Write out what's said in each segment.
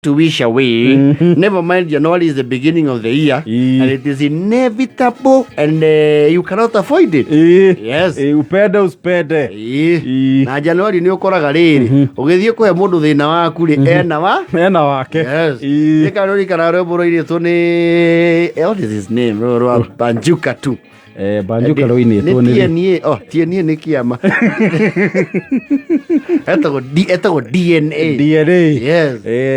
To wish away. Never mind, January is the beginning of the year and it is inevitable and you cannot avoid it. Yes. Ĩĩ, upende usipende. Na January nĩ ũkoraga rĩrĩ ũgĩthiĩ kũhe mũndũ thĩna waku rĩ, ena wa ena wake. Yes. Nĩ kana rũrikana rwĩmbo rũinĩtwo nĩ what is his name, rũrũ rwa Banjuka tu. Banjuka rũinĩtwo nĩ nĩ TNA. Oh, TNA nĩ kĩama etagwo etagwo DNA. DNA. Yes.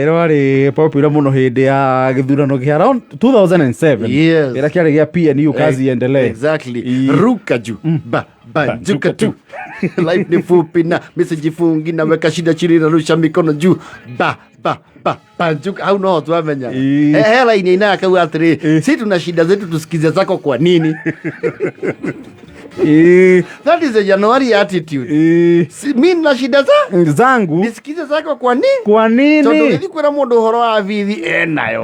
Rwarĩ popular mũno hĩndĩ ya gĩthurano kĩa around 2007, kĩrĩa kĩarĩ gĩa PNU, kazi iendelee. Exactly. Ruka juu, ba banjuka tu, life ni fupi na misijifungi, naweka shida chini, narusha mikono juu, ba ba ba banjuka. Hau no twamenya. Hela ine akauga atĩrĩ, si tuna shida zetu, tusikize zako kwa nini? That is a January attitude. Si, mi na shida za zangu, nisikize zako kwa nini? Kwa Tondũ nini? ũngĩthiĩ kwĩra mũndũ ũhoro wa bithi enayo.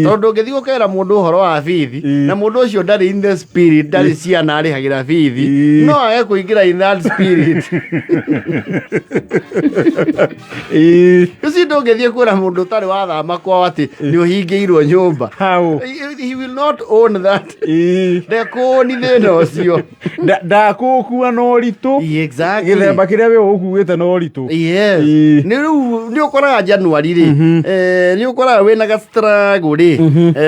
Tondũ ũngĩthiĩ gũkera mũndũ ũhoro wa bithi na mũndũ ũcio ndarĩ in the spirit, ndarĩ ciana arĩhagĩra bithi, no age kũingĩra in that spirit. Ũcio ndũngĩthiĩ kwĩra mũndũ ũtarĩ wathama kwao atĩ nĩ ũhingĩirwo nyũmba. How? He will not own that. Ndekũũni thĩna ũcio. Ndakũkua na ũritũ. Gĩthemba kĩrĩa we ũkuĩte na ũritũ. Yes. Nĩ rĩu nĩ ũkoraga January rĩ, nĩ ũkoraga wĩna ga struggle rĩ,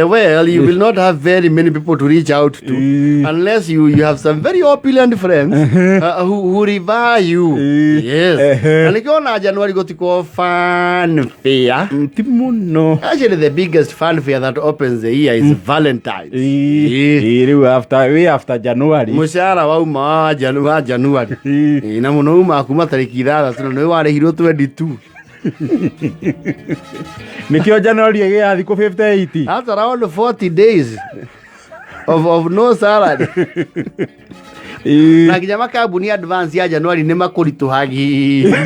well, you will not have very many people to reach out to unless you have some very opulent friends who revere you. Yes. Na nĩkĩo ona January gũtikoragwo fanfare. Ti mũno. Actually, the biggest fanfare that opens the year is Valentine's. Rĩu after wĩ after January. Mũcara wauma wa January. Na mũno uma kuma tarĩki 6 na nĩ warĩhirwo 22. Nĩkĩo January ĩgĩa thikũ 58. That's around 40 days of no salary. Na nginya makambuni advance ya January nĩ makũritũhagia.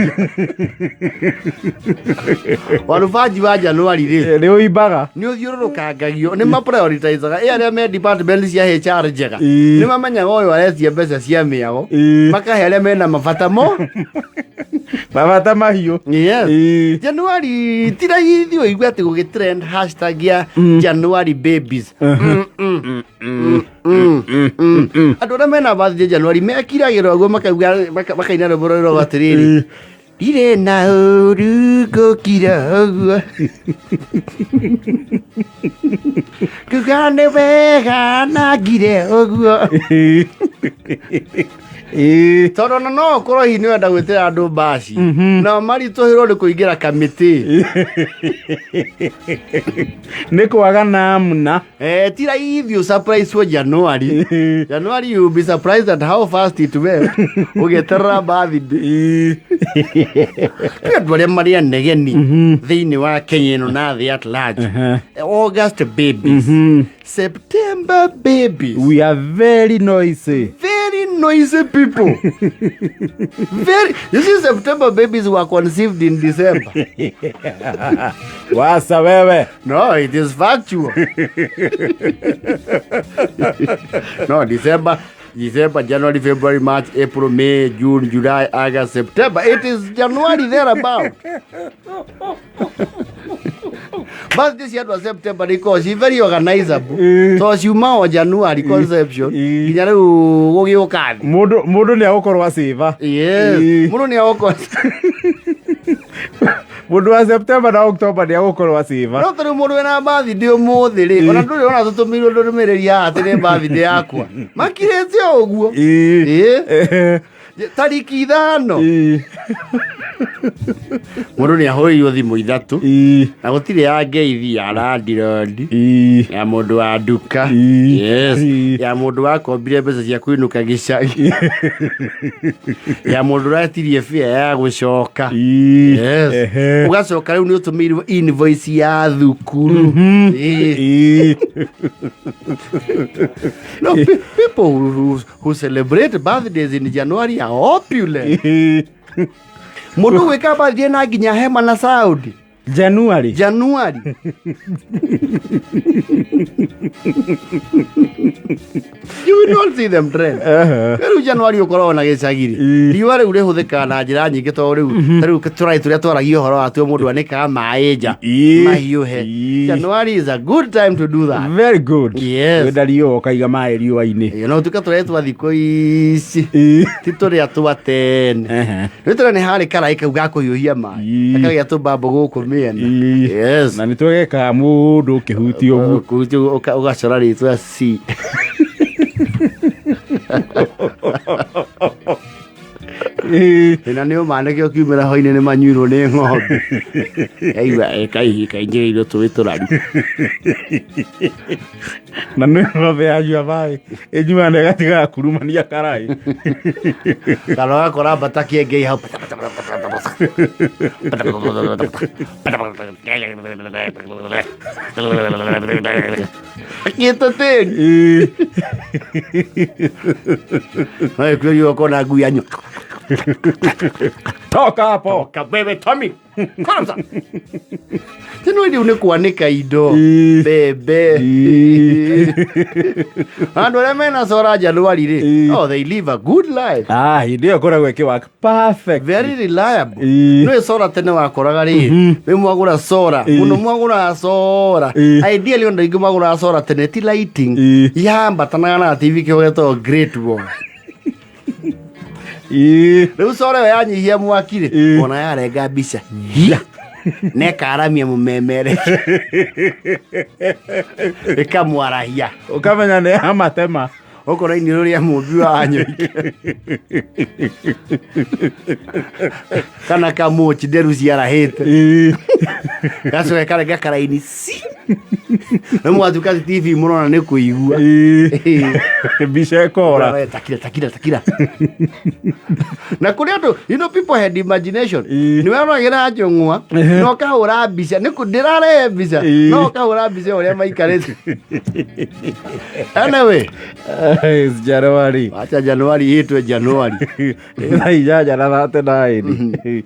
Warubanji wa January rĩ, Nĩ ũimbaga. Nĩ ũthiũrũrũkangagio, nĩ maprioritizaga ĩ arĩa me department cia HR njega. Nĩ mamenyaga ũyũ aretia mbeca cia mĩago, makahe arĩa mena mabata mo. Mabata mahiũ. Yes. January ti raithi ũigue atĩ gũgĩtrend hashtag ya January babies. Andũ arĩa mena birthday January mekiragĩrwo ũguo, makauga makaina rwĩmbo rũrũ atĩrĩrĩ, ndirĩ na ũru ngũkira ũguo, kuga nĩ wega na ngire ũguo, tondũ ona no ũkorwo hihi nĩ wenda gwĩtĩra andũ mbaci, nao maritũhĩrwo nĩ kũingĩra kamĩtĩ. Nĩ kwaga namna. Ti raithi ũsurprise wo January. January you will be surprised at how fast it went ũgĩeterera birthday. Kwĩ andũ arĩa marĩ anegeni thĩinĩ wa Kenya ĩno na thĩ at large. August babies, September babies. We are very noisy. Very noisy people. Very. You see, September babies were conceived in December. Wasa wewe. No, it is factual. No, December, December, January, February, March, April, May, June, July, August, September. It is January thereabout. Birthday cia andũ a September nĩ ikoragwo ci very organizable, tondũ ciuma o January conception nginya rĩu gũgĩũka thĩ. Mũndũ nĩ agũkorwo acĩva. Yes. Mũndũ nĩ agũkorwo Mũndũ wa September na October nĩ agũkorwo acĩva. No tarĩu mũndũ wĩna birthday ũmũthĩ rĩ, ona ndũrĩ ona tũtũmĩirwo ndũmĩrĩri haha atĩ nĩ birthday yakwa, makirĩte o ũguo. Tariki 5 mũndũ nĩ ahũrĩirwo thimũ ithatũ, na gũtirĩ ya ngeithi, ya landlord, ya mũndũ wa nduka, yes, ya mũndũ wakombire mbeca cia kũinũka gĩcagi, ya mũndũ ũretirie bĩa ya gũcoka. Yes. Ũgacoka rĩu nĩ ũtũmĩirwo invoice ya thukuru. No, people who celebrate birthdays in January are opulent. Mũndũ gwĩka birthday na nginya hema na sound. January. January. You will not see them trend. Rĩu January ũkoragwo na gĩcagi-rĩ, riũa rĩu rĩhũthĩkaga na njĩra nyingĩ tondũ rĩu ta rĩu tũraĩ tũrĩa twaragia ũhoro watuo mũndũ anĩkaga maĩ nja mahiũhe. January is a good time to do that. Very good. Yes. Wenda riũa ũkaiga maĩ riũa-inĩ. Ĩĩ, no tuĩka tũraĩ twa thikũ ici ti tũrĩa twa tene. Rĩu tũrĩa nĩ harĩ karaĩ kau ga kũhiũhia maĩ gakagĩa tũmbambo gũkũ mĩena. Yes. Na nĩ twegekaga mũndũ ũkĩhutia ũguo. Kũhutia ũgacora rĩtwa C. Thĩna nĩ ũma nĩkĩo kiumĩra hwainĩ nĩ manyuirwo nĩ ng'ombe. Aigua kaihi kaingĩrĩirwo tũĩ tũraru. Na nĩ ng'ombe yanyua maĩ ĩnyuaga na ĩgatigaga kurumania karaĩ. Kana ũgakora mbata kĩengei hau. Akĩte tĩri. No ĩkuĩrio ũkona ngui yanyu. Toka hapo. Toka wewe Tommy. Kwanza. Tino rĩu nĩ kwanĩka indo. Mbembe. Andũ arĩa mena cora January rĩ, oh, they live a good life. Ah, hĩndĩ ĩyo ĩkoragwo ĩkĩwork perfect. Very reliable. Nĩ cora tene wakoraga rĩ, rĩ mwagũra cora, mũno mwagũraga cora. Ideally andũ aingĩ magũraga cora tene ti lighting. Yambatanaga na TV kĩo getagwo Great Wall. Rĩu cora ĩyo yanyihia mwaki rĩ, ona yarenga mbica. Na ĩkaramia mũmemere. Ĩkamwarahia. Ũkamenya nĩ ya matema. Ũkona iniũrũ rĩa mũmbi wa nyoike. Kana kamũchi nderu ciarahĩte. Gacoke karenga karaini ci. Na mwatuĩka atĩ TV mũrona nĩ kũigua. Mbica ĩkora. We, Takira, takira, takira. Na kũrĩ andũ, you know people had imagination. Nĩ weroragĩra njũng'wa, na ũkahũra mbica. Nĩ ndĩrarehe mbica, no ũkahũra mbica ũrĩa maikarĩte. Anyway, It's January. Wacha January itwe January. Thaa 8:39.